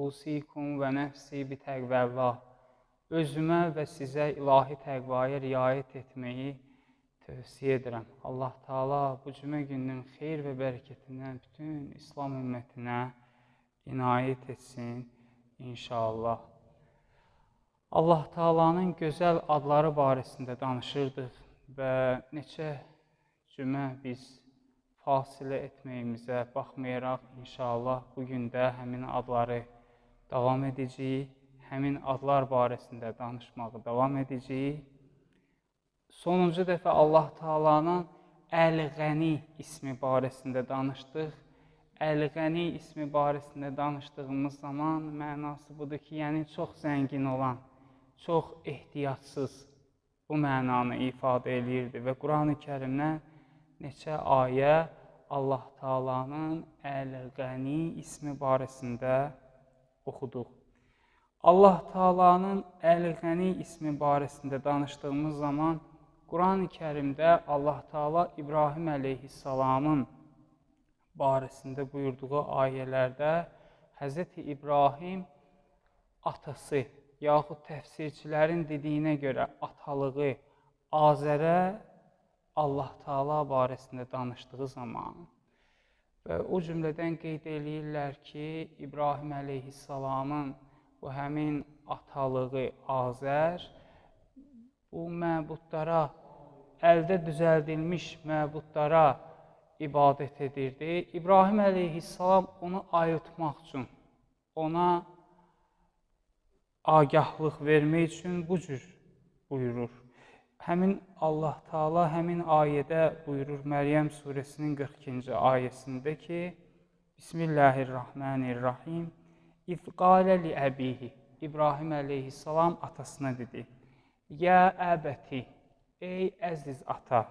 Usikum və nəfsi bi təqvəllah. Özümə və sizə ilahi təqvaya riayət etməyi tövsiyə edirəm. Allah Taala bu cümə gününün xeyir və bərəkətindən bütün İslam ümmətinə inayət etsin inşallah. Allah Taala'nın gözəl adları barəsində danışırdıq və neçə cümə biz fasilə etməyimizə baxmayaraq inşallah bu gün də həmin adları davam edəcəyik, həmin adlar barəsində danışmağı davam edəcəyik. Sonuncu dəfə Allah Taala'nın Əl-Qəni ismi barəsində danışdıq. Əl-Qəni ismi barəsində danışdığımız zaman mənası budur ki, yəni çox zəngin olan, çox ehtiyatsız bu mənanı ifadə eləyirdi və Qurani Kərimdən neçə ayə Allah Taala'nın Əl-Qəni ismi barəsində oxuduq. Allah Taala'nın Əl-Qəni ismi barəsində danışdığımız zaman Qurani Kərimdə Allah Taala İbrahim əleyhissalamın barəsində buyurduğu ayələrdə Həzrəti İbrahim atası yaxud təfsirçilərin dediyinə görə atalığı Azərə Allah Taala barəsində danışdığı zaman və o cümlədən qeyd eləyirlər ki, İbrahim əleyhissalamın bu həmin atalığı Azər bu məbudlara, əldə düzəldilmiş məbudlara ibadət edirdi. İbrahim əleyhissalam onu ayıltmaq üçün, ona agahlıq vermək üçün bu cür buyurur. Həmin Allah Taala həmin ayədə buyurur Məryəm surəsinin 42-ci ayəsində ki, Bismillahirrahmanirrahim. İz qalə li əbihi. İbrahim əleyhissalam atasına dedi: Ya əbəti, ey əziz ata,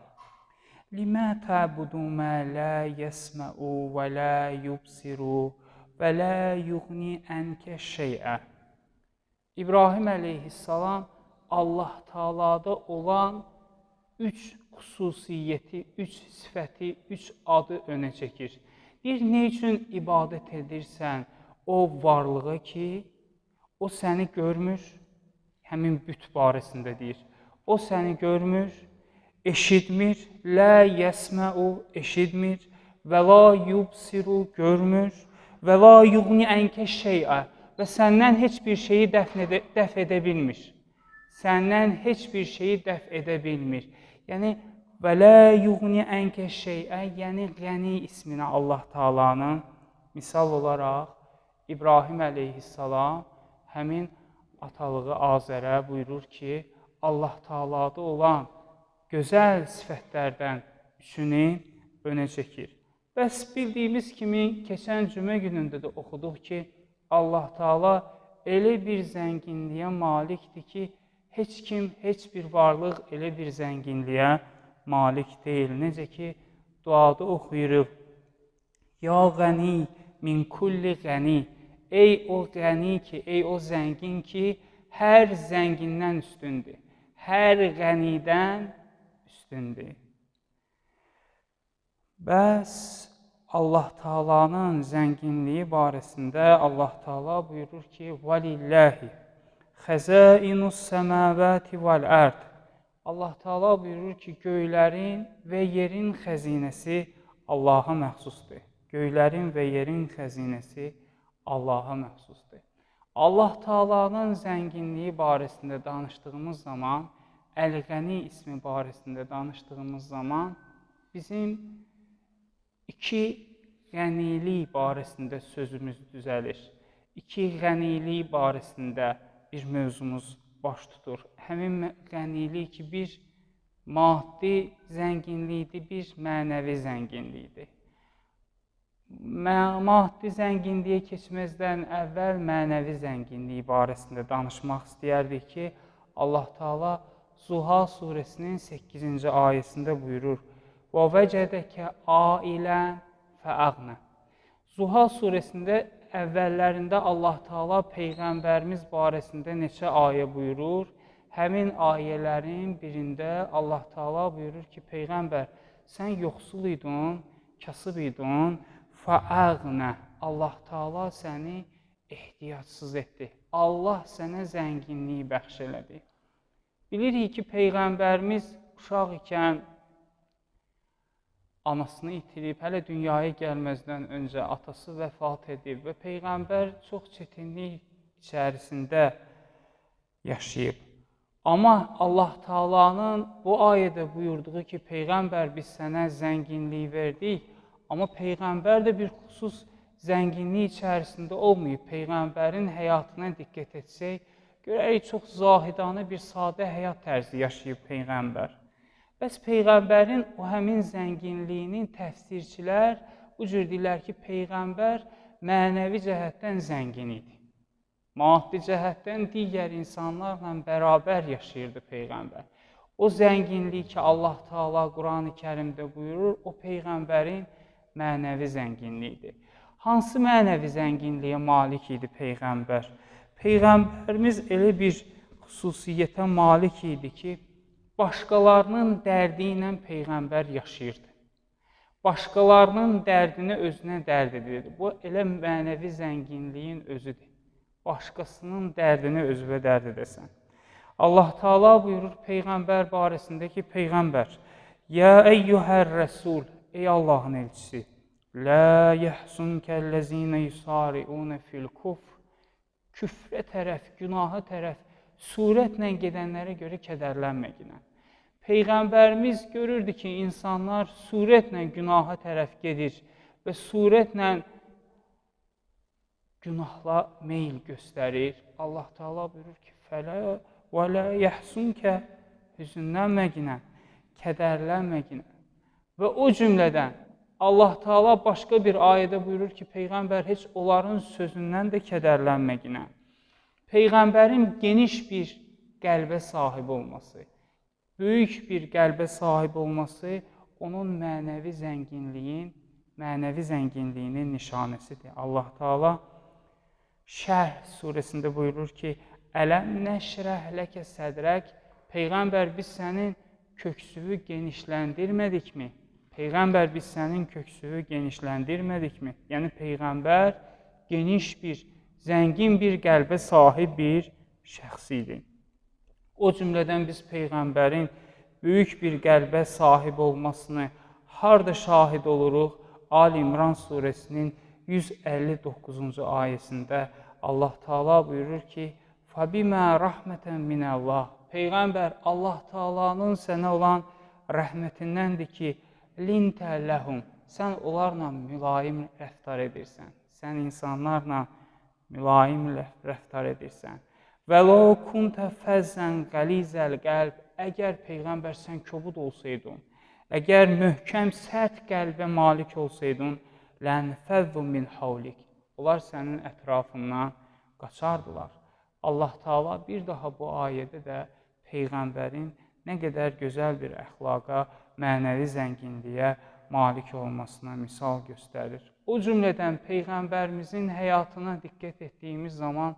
limə tə'budu mə la yesmə'u və la yubsiru və la yuğni ənkə şeyə. İbrahim əleyhissalam Allah Taala'da olan üç xüsusiyyəti, üç sifəti, üç adı önə çəkir. Deyir, nə üçün ibadət edirsən o varlığa ki, o səni görmür, həmin büt barəsində deyir. O səni görmür, eşitmir, lə yəsməu, eşitmir, və la yubsiru, görmür, və la yuğni ənkə şeyə, və səndən heç bir şeyi dəf edə bilmir. Səndən heç bir şeyi dəf edə bilmir. Yəni, və lə yuğni ənkə şeyə, yəni qəni isminə Allah Taala'nın misal olaraq İbrahim əleyhissalam həmin atalığı Azərə buyurur ki, Allah Taala'da olan gözəl sifətlərdən üçünü önə çəkir. Bəs bildiyimiz kimi, keçən cümə günündə də oxuduq ki, Allah Taala elə bir zənginliyə malikdir ki, heç kim, heç bir varlıq elə bir zənginliyə malik deyil. Necə ki, duada oxuyuruq, Ya qəni min kulli qəni, ey o qəni ki, ey o zəngin ki, hər zəngindən üstündür, hər qənidən üstündür. Bəs Allah Taala'nın zənginliyi barəsində Allah Taala buyurur ki, Vəlilləhi xəzainus səmavati vəl-ərd. Allah Taala buyurur ki, göylərin və yerin xəzinəsi Allaha məxsusdur. Göylərin və yerin xəzinəsi Allaha məxsusdur. Allah Taala'nın zənginliyi barəsində danışdığımız zaman, Əl-Qəni ismi barəsində danışdığımız zaman bizim iki qənilik barəsində sözümüz düzəlir. İki qənilik barəsində bir mövzumuz baş tutur. Həmin qənilik ki, bir maddi zənginlikdir, bir mənəvi zənginlikdir. Maddi zənginliyə keçməzdən əvvəl mənəvi zənginlik barəsində danışmaq istəyərdik ki, Allah Taala Zuha surəsinin 8-ci ayəsində buyurur: "Və vəcədəkə ailən fəəğnə." Zuha surəsində əvvəllərində Allah Taala peyğəmbərimiz barəsində neçə ayə buyurur. Həmin ayələrin birində Allah Taala buyurur ki, peyğəmbər, sən yoxsul idin, kasıb idin, fəəğnə. Allah Taala səni ehtiyacsız etdi. Allah sənə zənginliyi bəxş elədi. Bilirik ki, Peyğəmbərimiz uşaq ikən anasını itirib, hələ dünyaya gəlməzdən öncə atası vəfat edib və Peyğəmbər çox çətinlik içərisində yaşayıb. Amma Allah Taala'nın bu ayədə buyurduğu ki, Peyğəmbər biz sənə zənginlik verdik, amma Peyğəmbər də bir xüsus zənginlik içərisində olmayıb. Peyğəmbərin həyatına diqqət etsək, görərik çox zahidanə bir sadə həyat tərzi yaşayıb Peyğəmbər. Bəs Peyğəmbərin o həmin zənginliyinin təfsirçilər bu cür deyirlər ki, Peyğəmbər mənəvi cəhətdən zəngin idi. Maddi cəhətdən digər insanlarla bərabər yaşayırdı Peyğəmbər. O zənginlik ki, Allah Taala Qurani-Kərimdə buyurur, o Peyğəmbərin mənəvi zənginliyidir. Hansı mənəvi zənginliyə malik idi Peyğəmbər? Peyğəmbərimiz elə bir xüsusiyyətə malik idi ki, başqalarının dərdi ilə Peyğəmbər yaşayırdı. Başqalarının dərdini özünə dərd edirdi. Bu elə mənəvi zənginliyin özüdür. Başqasının dərdini özünə dərd edəsən. Allah Taala buyurur Peyğəmbər barəsində ki, Peyğəmbər, "Ya eyyuhər rəsul, ey Allahın elçisi, la yahzunkəllezine yusari'un fil kufr." Küfrə tərəf, günaha tərəf surətlə gedənlərə görə kədərlənməginə. Peyğəmbərimiz görürdü ki, insanlar surətlə günaha tərəf gedir və surətlə günahla meyl göstərir. Allah Taala buyurur ki, "Fələ və la yahzunkə", hüzünlənməginə, kədərlənməginə. Və o cümlədən Allah Taala başqa bir ayədə buyurur ki, Peyğəmbər heç onların sözündən də kədərlənməginə. Peyğəmbərin geniş bir qəlbə sahib olması, böyük bir qəlbə sahib olması onun mənəvi zənginliyinin nişanəsidir. Allah Taala Şərh surəsində buyurur ki, "Ələm nəşrəh ləkə sədrək", Peyğəmbər biz sənin köksünü genişləndirmədikmi? Peyğəmbər biz sənin köksünü genişləndirmədikmi? Yəni Peyğəmbər geniş bir, zəngin bir qəlbə sahib bir şəxs idi. O cümlədən biz Peyğəmbərin böyük bir qəlbə sahib olmasını harda şahid oluruq? Ali İmran surəsinin 159-cu ayəsində Allah Taala buyurur ki, "Fabimə rahmeten minəllah." Peyğəmbər Allah Taala'nın sənə olan rəhmətindəndir ki, lintə ləhum, sən onlarla mülayim rəftar edirsən. Sən insanlarla mülayim rəftar edirsən. Və lau kuntə fəzzən qəlizəl qəlb, əgər Peyğəmbər sən kobud olsaydın, əgər möhkəm, sərt qəlbə malik olsaydın, lənfəzzu min havlik, onlar sənin ətrafından qaçardılar. Allah Taala bir daha bu ayədə də Peyğəmbərin nə qədər gözəl bir əxlaqa, mənəvi zənginliyə malik olmasına misal göstərir. O cümlədən Peyğəmbərimizin həyatına diqqət etdiyimiz zaman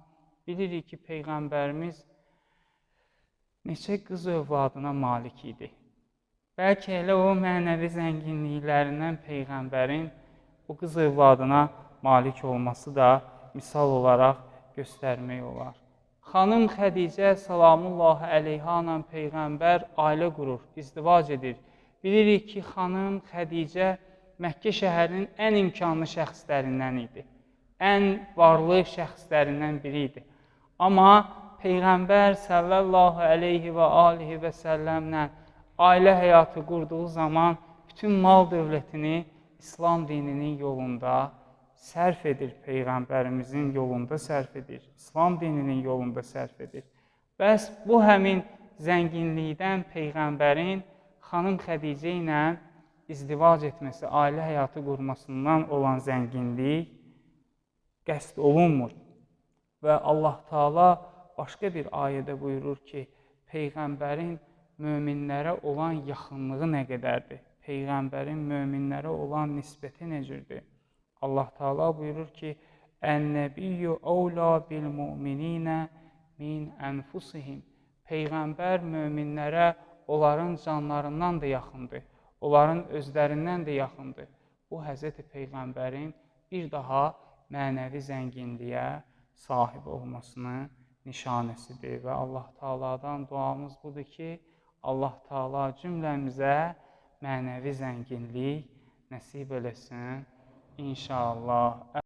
bilirik ki, Peyğəmbərimiz neçə qız övladına malik idi. Bəlkə elə o mənəvi zənginliklərindən Peyğəmbərin o qız övladına malik olması da misal olaraq göstərmək olar. Xanım Xədicə salamullah əleyha ilə Peyğəmbər ailə qurur, izdivac edir. Bilirik ki, xanım Xədicə Məkkə şəhərinin ən imkanlı şəxslərindən idi. Ən varlı şəxslərindən biri idi. Amma Peyğəmbər sallallahu əleyhi və alihi və səlləmlə ailə həyatı qurduğu zaman bütün mal dövlətini İslam dininin yolunda sərf edir, Peyğəmbərimizin yolunda sərf edir, İslam dininin yolunda sərf edir. Bəs bu həmin zənginlikdən Peyğəmbərin xanım Xədicə ilə izdivac etməsi, ailə həyatı qurmasından olan zənginlik qəsd olunmur. Və Allah Taala başqa bir ayədə buyurur ki, Peyğəmbərin möminlərə olan yaxınlığı nə qədərdir? Peyğəmbərin möminlərə olan nisbəti necədir? Allah Taala buyurur ki, "Ən-nəbiyyu əvla bil-mu'minina min ənfusihim." Peyğəmbər möminlərə onların canlarından da yaxındır, onların özlərindən də yaxındır. Bu Həzrəti Peyğəmbərin bir daha mənəvi zənginliyə sahib olmasının nişanəsidir və Allah Taala'dan duamız budur ki, Allah Taala cümləmizə mənəvi zənginlik nəsib eləsin. İnşallah.